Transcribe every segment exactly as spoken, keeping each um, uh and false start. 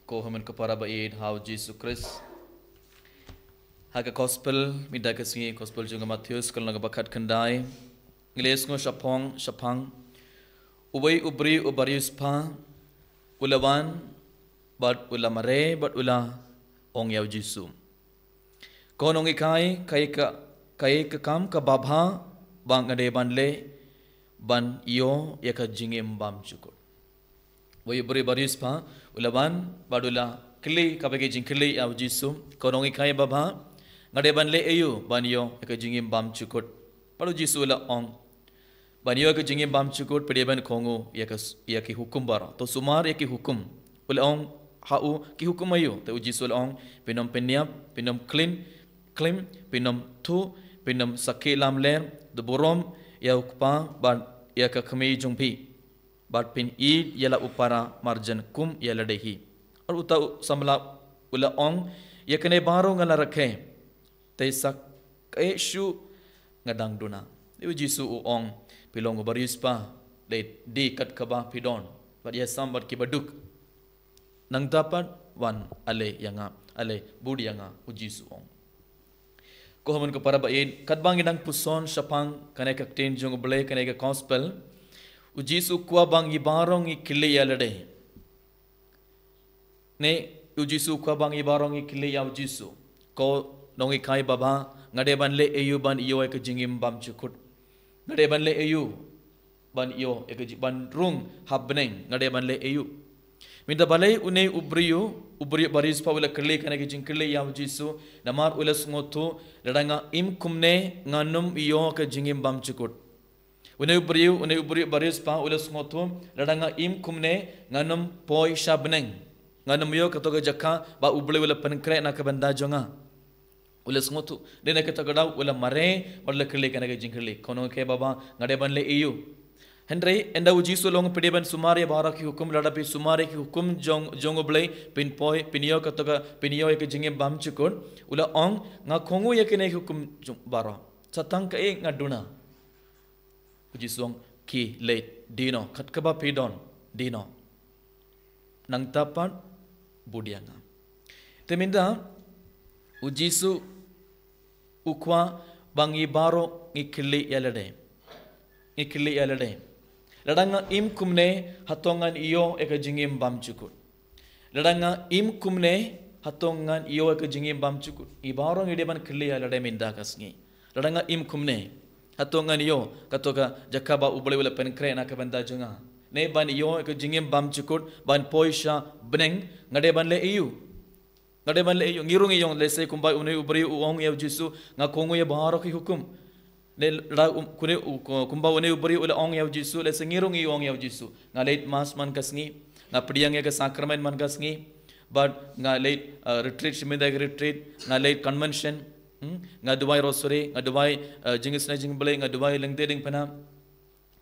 Ko hynmen ko para ba ïeit ha u Jisu Khrist. Ha ka gospel mynta ka sngi, gospel jong u Mathaios, ka lynnong kaba khatkhyndai. Ngi la ïohsngew shaphang, shaphang uwei u briew uba riewspah, u la wan bad u la mareh bad u la ong ïa u Jisu, Ko nonghikai, kaei ka, kaei ka kam kaba bha ba nga dei ban leh ban ïoh ïa ka jingim bymjukut? Uwei u briew uba riewspah u la wan bad u la kylli kaba ki jingkylli ïa u Jisu, Ko nonghikai babha, nga dei ban leh aïu ban ïoh ïa ka jingim bymjukut? Bad u Jisu u la ong, Ban ïoh ïa ka jingim bymjukut phi dei ban kohnguh ïa ka s-, ïa ki hukum baroh. To sumar ïa ki hukum. U la ong ha u, Ki hukum aïu? Te u Jisu u la ong, Phin ym pynïap, phin ym klim, klim, phin ym thuh, phin ym sakhi lamler, to burom ïa u kpa bad ïa ka kmie jong phi, bad phin ïeit ïa la u para marjan kum ïa lade hi. Ar uta u samla u la ong, Ïa kine baroh nga la rakhe, te sa kaei shuh nga dang duna? Te u Jisu u ong, Phi long uba riewspah, leit die kat kaba phi don bad ïasam bad kiba duk. Nangta pat wan ale ïa nga, ale bud ïa nga, u Jisu u ong. Ko hynmen ko para ba ïeit, katba ngi dang puson shaphang kane ka ktien jong u Blei, kane ka gospel, u Jisu u kwah ba ngi baroh ngi kylli ïa lade. Ne, u Jisu u kwah ba ngi baroh ngi kylli ïa u Jisu, Ko nonghikai babha, nga dei ban leh aïu ban ïoh ïa ka jingim bymjukut? Nga dei ban leh aïu ban ïoh ïa ka ji-, ban rung ha bneng? Nga dei ban leh aïu? Mynta balei une u briew, u briew uba riewspah u la kylli kane ka jingkylli ïa u Jisu? Namar u la sngewthuh, Lada nga im kumne ngan ym ïoh ka jingim bymjukut. Une u briew, une u briew uba riewspah u la sngewthuh, Lada nga im kumne ngan ym poi sha bneng, ngan ym ïoh kato ka jaka ba u Blei u la pynkhreh na ka bynta jong nga. U la sngewthuh. Dei na kata ka daw u la mareh bad u la kylli kane ka jingkylli, Ko nonghikai babha, nga dei ban leh aïu? Hynrei ynda u Jisu u la ong, Phi dei ban sumar ïa baroh ki hukum, lada phi sumar ïa ki hukum jong, jong u Blei, phin poi, phin ïoh kato ka, phin ïoh ïa ka jingim bymjukut, u la ong, Nga kohnguh ïa kine ki hukum jong baroh, sa tang kaei nga duna? U Jisu u ong, Khie, leit, die noh kat kaba phi don, die noh. Nangta pat bud ïa nga. Te mynta u Jisu u kwah ba ngi baroh ngi kylli ïa lade. Ngi kylli ïa lade, Lada nga im kumne, hato ngan ïoh ïa ka jingim bymjukut? Lada nga im kumne, hato ngan ïoh ïa ka jingim bymjukut? Ngi baroh ngi dei ban kylli ïa lade mynta ka sngi, Lada nga im kumne, hato ngan ïoh kato ka jaka ba u Blei u la pynkhreh na ka bynta jong nga? Ne ban ïoh ïa ka jingim bymjukut, ban poi sha bneng, nga dei ban leh aïu? Nga dei ban leh aïu? Ngi ruh ngi ïoh, lehse kumba une u briew u ong ïa u Jisu, Nga kohnguh ïa baroh ki hukum. Ne lada, um, kune u, ku-, kumba une u briew u la ong ïa u Jisu, lehse ngi ruh ngi ong ïa u Jisu, Nga leit mass man ka sngi, nga pdiang ïa ka sakramen man ka sngi, bad nga leit, uh, retreat, shi mynta ka retreat, nga leit convention, hmm? Nga duwai rosary, nga duwai, uh, jingisynei jong u Blei, nga duwai lynti diengphna,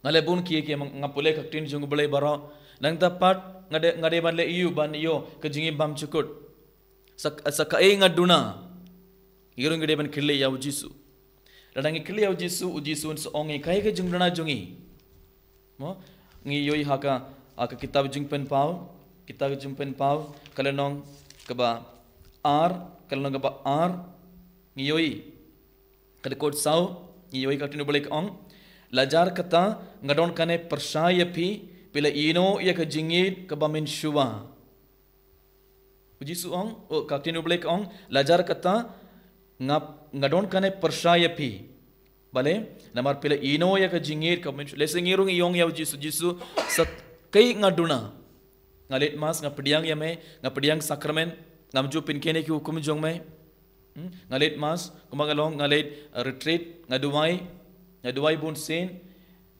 nga leh bun ki, ki, nga pule ka ktien jong u Blei baroh. Nangta pat nga dei, nga dei ban leh aïu ban ïoh ka jingim bymjukut? Sa, sa kaei nga duna? Ngi ruh ngi dei ban kylli ïa u Jisu. Lada ngi kylli ïa u Jisu, u Jisu un sa ong ïa kaei ka jingduna jong ngi. Mo, ngi ïohi ha ka, ha ka kitab Jingpynpaw, kitab Jingpynpaw, ka lynnong kaba ar, ka lynnong kaba ar, ngi ïohi ka dkhot saw, ngi ïohi ka ktien u Blei ka ong, Lashkar kata, nga don kane pyrshah ïa phi, phi la ïehnoh ïa ka jingïeid kaba mynshuwa. U Jisu u ong, o, ka ktien u Blei ka ong, Lashkar kata, nga, nga don kane pyrshah ïa phi. Balei? Namar phi la ïehnoh ïa ka jingïeid kaba mynshuwa. Lehse ngi ruh ngi ïong ïa u Jisu, Jisu, sa kaei nga duna? Nga leit mass, nga pdiang ïa me, nga pdiang sakramen, ngam ju pynkheiñ ïa ki hukum jong me. Hmm? Nga leit mass, kumba nga long, nga leit, uh, retreat, nga duwai, nga duwai bun sien.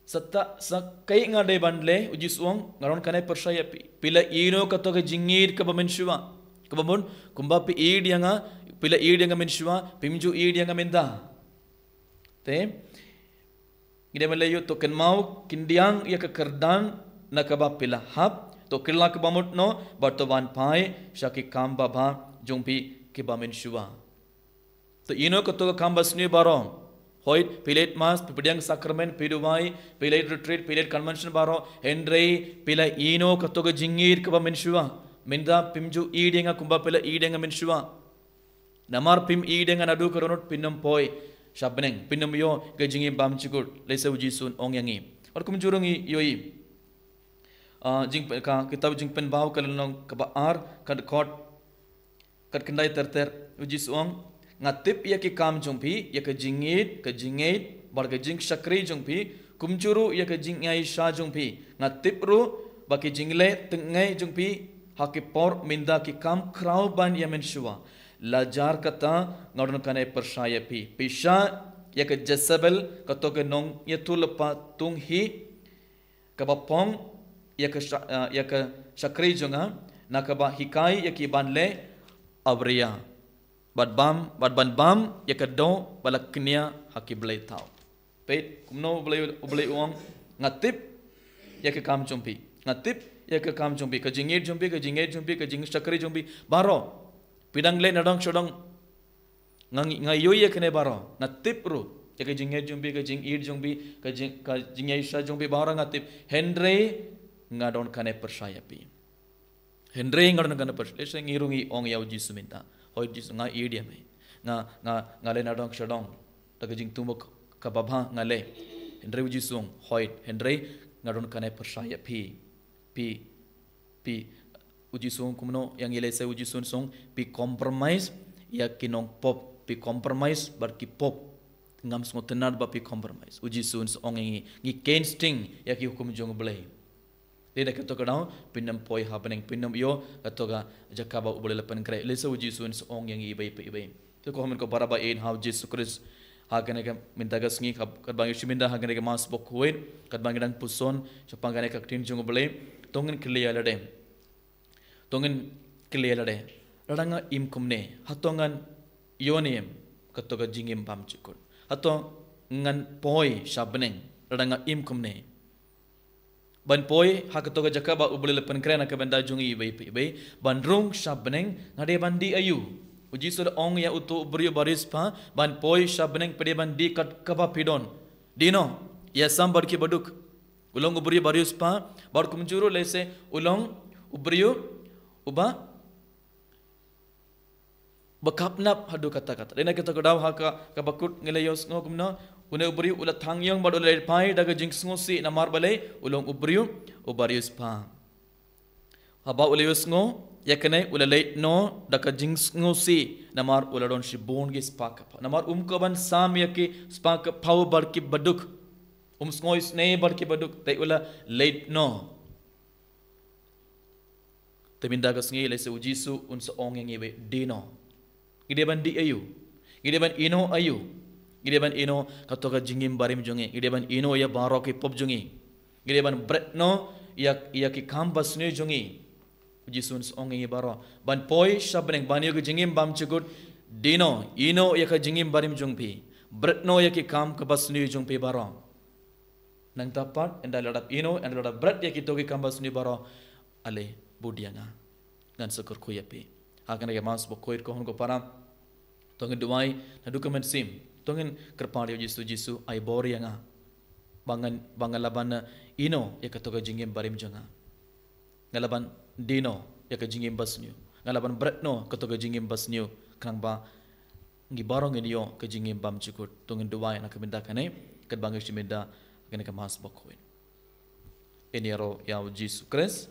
Sa ta, sa kaei nga dei ban leh, u Jisu u ong, nga don kane pyrshah ïa phi. Phi la ïehnoh kato ka jingïeid kaba mynshuwa. Kaba bun, kumba phi ïeid ïa nga, phi la ïeid ïa nga mynshuwa, phim ju ïeid ïa nga mynta. Te, ngi dei ban leh aïu? To kynmaw khyndiat ïa ka kyrdan na kaba phi la hap, to kylla kaba mut noh, bad to wan phai sha ki kam babha jong phi kiba mynshuwa. To ïehnoh kato ka kam basniew baroh. Hooid, phi leit mass, phi pdiang sakramen, phi duwai, phi leit retreat, phi leit convention baroh, hynrei phi la ïehnoh kato ka jingïeid kaba mynshuwa. Mynta phim ju ïeit ïa nga kumba phi la ïeit ïa nga mynshuwa. Namar phim ïeit ïa nga naduh ka dohnud, phin ym poi sha bneng, phin ym ïoh ka jingim bymjukut, lehse u Jisu un ong ïa ngi. Bad kumjuh ruh ngi ïohi, ah, jing, ka kitab Jingpynbaw ka lynnong kaba ar, ka dkhot ka khyndai ter ter, u Jisu u ong, nga tip ïa ki kam jong phi, ïa ka jingïeit, ka jingngeit bad ka jingshakri jong phi, kumjuh ruh ïa ka jingïaishah jong phi. Nga tip ruh ba ki jingleh tngen jong phi ha ki por mynta ki kham khraw ban ïa mynshuwa. La jar kata, nga don kane pyrshah ïa phi. Phi shah ïa ka Jesebel, kato ka nongïathuhlypa thung hi, kaba phong ïa ka sha-, ah, ïa ka shakri jong nga, na kaba hikai ïa ki ban leh awria, bad bam, bad ban bam ïa ka doh ba la kñia ha ki blei thaw. Peit kumno U Blei, U Blei u ong, nga tip ïa ka kam jong phi. Nga tip ïa ka kam jong phi, ka jingïeit jong phi, ka jingngeit jong phi, ka jingshakri jong phi baroh. Phi dang leh nadong shadong. Nga, nga ïohi ïa kane baroh, nga tip ruh ïa ka jingngeit jong phi, ka jingïeit jong phi, ka jing, ka jingïaishah jong phi baroh nga tip. Hynrei nga don kane pyrshah ïa phi. Hynrei nga don kane pyrshah. Lehse ngi ruh ngi ong ïa u Jisu mynta, hooid Jisu, nga ïeit ïa me. Nga, nga, nga leh nadong shadong da ka jingthmu kaba bha nga leh. Hynrei u Jisu u ong, hooid, hynrei nga don kane pyrshah ïa phi. Phi, phi, u Jisu u ong kumno ïa ngi, lehse u Jisu u ong, phi compromise ïa ki nongpop, phi compromise bad ki pop. Ngam sngewtynnad ba phi compromise. U Jisu u ong ïa ngi, ngi khein sting ïa ki hukum jong U Blei. Te da kato ka daw phin ym poi ha bneng, phin ym ïoh kato ka jaka ba U Blei la pynkhreh. Lehse u Jisu u ong ïa ngi iwei pa iwei. Te ko hynmen ko para ba ïeit ha u Jisu Khrist, ha kane ka mynta ka sngi, ka, katba ngi shu mynta ha kane ka Mass bakhuid, katba ngi dang puson shaphang kane ka ktien jong U Blei, to ngin kylli ïa lade. To ngin kylli ïa lade, lada nga im kumne, hato ngan ïoh ne em kato ka jingim bymjukut? Hato ngan poi sha bneng lada nga im kumne? Ban poi ha kato ka jaka ba U Blei la pynkhreh na ka bynta jong ngi iwei pa iwei, ban rung sha bneng, nga dei ban dih aïu? U Jisu u la ong ïa uto u briew uba riewspah, ban poi sha bneng phi dei ban dih kat kaba phi don. Dih noh, ïasam bad kiba duk. U long u briew uba riewspah, bad kumjuh ruh lehse u long u briew uba ba khynnah haduh katta katta. Dei na kato ka daw ha ka, kaba kut ngi la ïohsngew kumno, une u briew u la thang ïong bad u la leit phai da ka jingsngewsih, namar balei? U long u briew uba riewspah. Haba u la ïohsngew ïa kane, u la leit noh da ka jingsngewsih, namar u la don shibun ki spah ki phew. Namar um kwah ban sam ïa ki spah ki phew bad kiba duk. Um sngewisnei bad kiba duk, te u la leit noh. Te mynta ka sngi lehse u Jisu un sa ong ïa ngi, dih noh. Ngi dei ban dih aïu? Ngi dei ban ïehnoh aïu? Ngi dei ban ïehnoh kato ka jingim barim jong ngi. Ngi dei ban ïehnoh ïa baroh ki pop jong ngi. Ngi dei ban bret noh ïa, ïa ki kam basniew jong ngi. U Jisu un sa ong ïa ngi baroh, ban poi sha bneng, ban ïoh ka jingim bymjukut, dih noh, ïehnoh ïa ka jingim barim jong phi. Bret noh ïa ki kam kaba sniew jong phi baroh. Nangta pat ynda la dep ïehnoh, ynda la dep bret ïa kito ki kam basniew baroh, ale bud ïa nga. Ngan sa kyrkhu ïa phi. Ha kane ka Mass bakhuid ko hynmen ko para, to ngin duwai naduh ka mynsiem. To ngin kyrpad ïa u Jisu, Jisu, ai bor ïa nga ba ngan, ba ngan lah ban ïehnoh ïa kato ka jingim barim jong nga. Nga lah ban dih noh ïa ka jingim basniew. Nga lah ban bret noh kato ka jingim basniew. Khnang ba ngi baroh ngin ïoh ka jingim bymjukut. To ngin duwai na ka bynta kane, katba ngi shu mynta ha kane ka Mass bakhuid. Ngin ïaroh ïa u Jisu Khrist.